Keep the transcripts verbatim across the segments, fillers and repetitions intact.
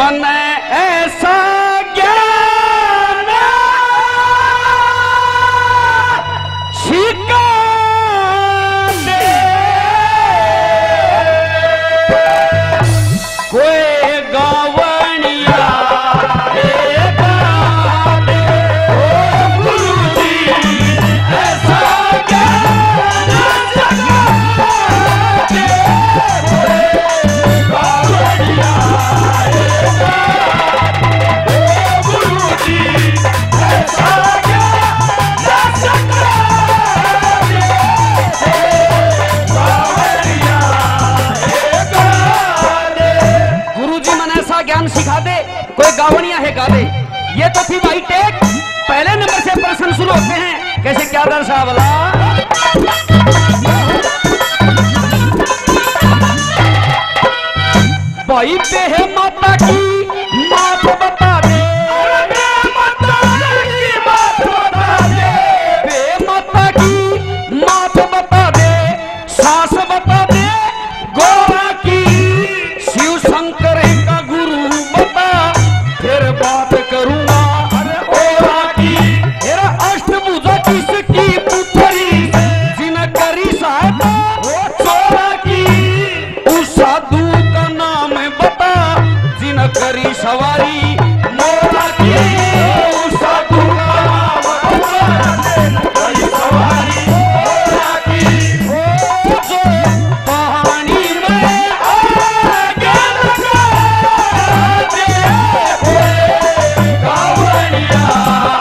मने ऐसा ज्ञान सिखा दे, कोई गावणिया है गा दे। ओ गुरु जी, ऐसा ज्ञान सिखा दे, कोई गावणिया है गा दे। ओ गुरु जी, गुरुजी, मने ऐसा ज्ञान सिखा दे, कोई गावणिया है गा दे। ये तो थी भाई टेक। पहले नंबर से प्रश्न शुरू होते हैं। कैसे, क्या दर्शा वाला? भाई, बेह माता की मात बता दे। अरे, बेह माता की मात बता दे। बेह माता की मात बता दे, सास बता दे गोरा की। शिव शंकर का गुरु बता, फिर बात करूंगा। अरे, ओरा की। तेरा अष्टभुजा किसकी पुत्री, जिन करी सहायता वो चोरा की। उस साधु का नाम बता, जिन करी सवारी मोरा की। उस साधु का नाम बता, जिन करी सवारी मोरा की। ओ जो पानी में आग लगा दे, कावड़िया रे।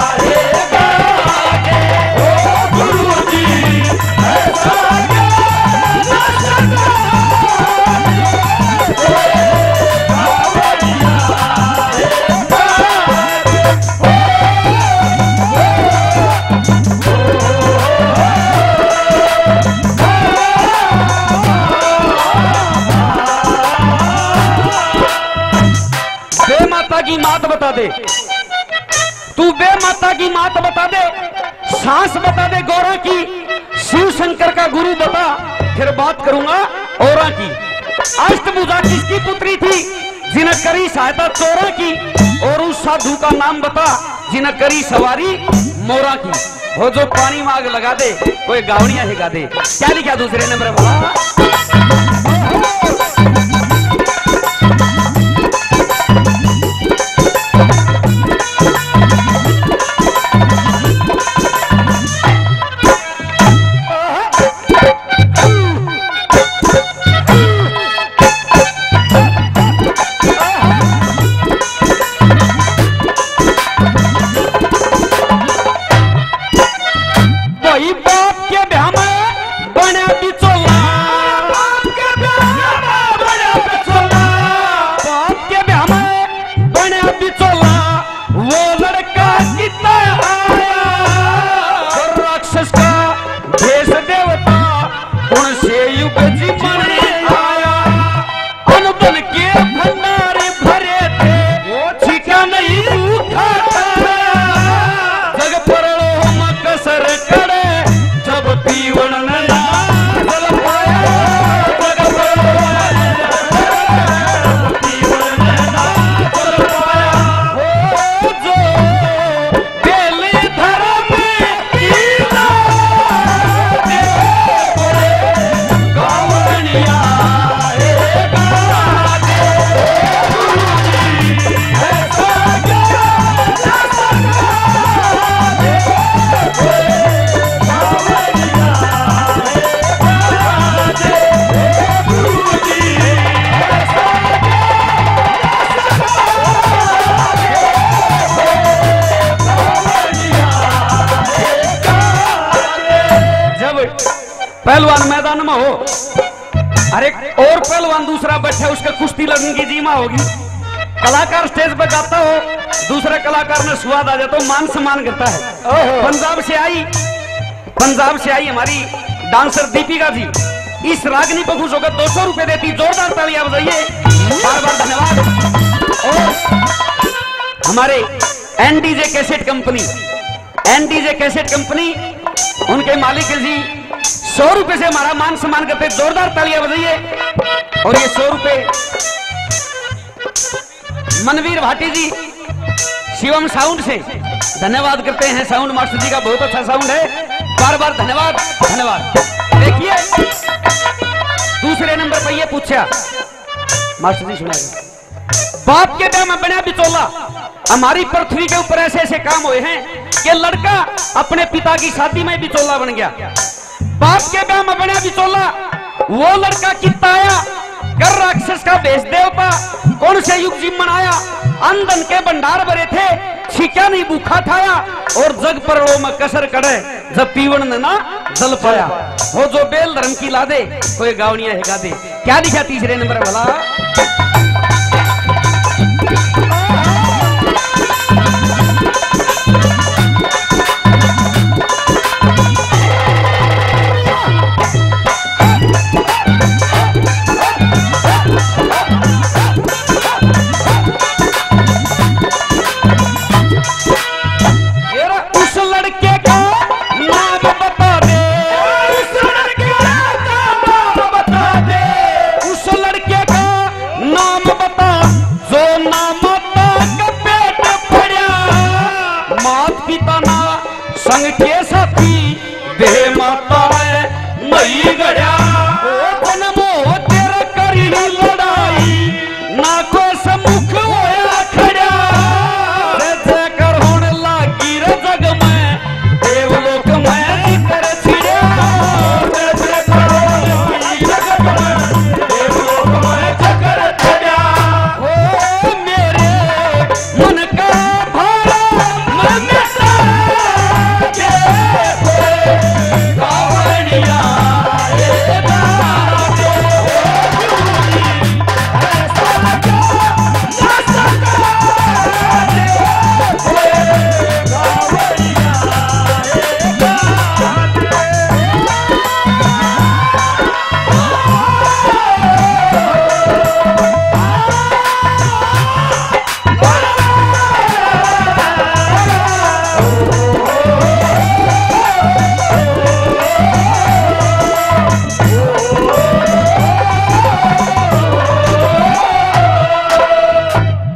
बे माता की मात बता दे, तू बे माता की मात बता दे, सास बता दे गौरा की, शिव शंकर का गुरु बता, फिर बात करूंगा औरा की। अष्टभुजा किसकी पुत्री थी, जिन करी सहायता चोरा की, और उस साधु का नाम बता, जिन करी सवारी मोरा की। हो जो पानी में आग लगा दे, कोई गावणिया है गा दे। क्या लिखा दूसरे नंबर पर? भाई, बाप के ब्याह में बण्या बिचोला। बाप के ब्याह में बण्या बिचोला। बाप के ब्याह में बण्या बिचोला। वो लड़का कितना आया, राक्षस का भेष देवता, कौन से युग जीवन आया। अनबन के भंडार भरे थे, छिका नहीं भूखा था। जग परलो में कसर कड़े, जब पीवण ने ना जल पाया। जग परलो में पीवण ने ना जल पाया। हो जो जब पहलवान मैदान में हो, अरे, और पहलवान दूसरा बैठे, उसके कुश्ती लड़ने की जीमा होगी। कलाकार स्टेज पर गाता हो, दूसरे कलाकार में स्वाद आ जाए तो मान सम्मान करता है। ओहो। पंजाब से आई, पंजाब से आई हमारी डांसर दीपिका जी। इस रागनी पर खुश होकर दो सौ रुपए देती, जोरदार तालियां बजाइए, बार बार धन्यवाद। और हमारे NDJ cassette company, NDJ cassette company, उनके मालिक जी सौ रुपए से हमारा मान सम्मान करते, जोरदार तालियां बजाइए। और ये सौ रुपए मनवीर भाटी जी, शिवम साउंड से धन्यवाद करते हैं। साउंड मास्टर जी का बहुत अच्छा साउंड है, बार बार धन्यवाद, धन्यवाद। देखिए, दूसरे नंबर पर ये पूछा मास्टर जी, सुना दो। बाप के ब्याह में बना बिचौला। हमारी पृथ्वी के ऊपर ऐसे ऐसे काम हुए हैं कि लड़का अपने पिता की शादी में बिचौला बन गया। बाप के ब्याह में बना बिचौला, वो लड़का कितना आया, कर राक्षस का भेष देवता, कौन से युग जीवन आया, अन्न धन के भंडार भरे थे, छिक्या नहीं भूखा ठाया, और जग परलो में कसर कड़े, जब पीवण ने ना जल पाया। हो जो बेल धर्म की ला दे, कोई गावणिया है गा दे। क्या लिखा तीसरे नंबर भला? तेरा उस लड़के का नाम बता दे। उस लड़के का नाम बता दे। उस लड़के का नाम बता, जो ना माता का पेट पड़ा। मात पिता ना संग के साथी, दे माता है नहीं गड़या। ओ जन्मो तेरे करी लड़ाई, ना कोई सम्मुख होया खड़ा। जय जयकार होण लागी रे जग में, देवलोक में जिकर छिड़या। जय जयकार होण लागी जग में, देवलोक में जिकर छिड़या। ओ मेरे मन का भारा मैं मिटा के, कावड़िया रे।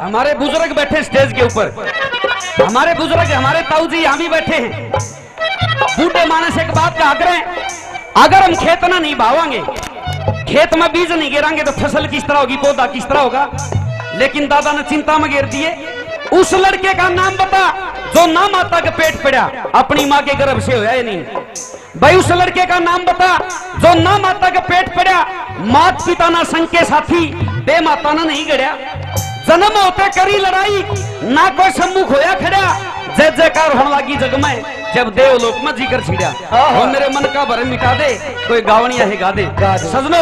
हमारे बुजुर्ग बैठे स्टेज के ऊपर, हमारे बुजुर्ग, हमारे ताऊ जी यहाँ भी बैठे हैं। बूढ़े मानस एक बात कहा करें, अगर हम खेत ना नहीं बावांगे, खेत में बीज नहीं गेरांगे, तो फसल किस तरह होगी, पौधा किस तरह होगा? लेकिन दादा ने चिंता में घेर दिए। उस लड़के का नाम बता, जो ना माता के पेट पड़ा, अपनी माँ के गर्भ से होया या नहीं? भाई, उस लड़के का नाम बता, जो ना माता के पेट पड़ा, मात पिता ना संग के साथी, बे माता ना नहीं गड़या। जन्म होते करी लड़ाई, ना कोई सम्मुख होया खड़ा। जय जयकार होने लगी जग में, जब देवलोक में जिकर छिड़या। आहा। वो मेरे मन का भरम मिटा दे, कोई गावणिया है गा दे। गा दे। सजनो,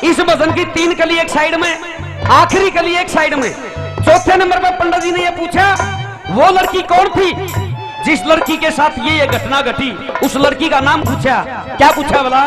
इस भजन की तीन कली एक साइड में, आखिरी कली एक साइड में। चौथे नंबर पर पंडित जी ने यह पूछा, वो लड़की कौन थी जिस लड़की के साथ ये, ये घटना घटी? उस लड़की का नाम पूछा। क्या पूछा भला?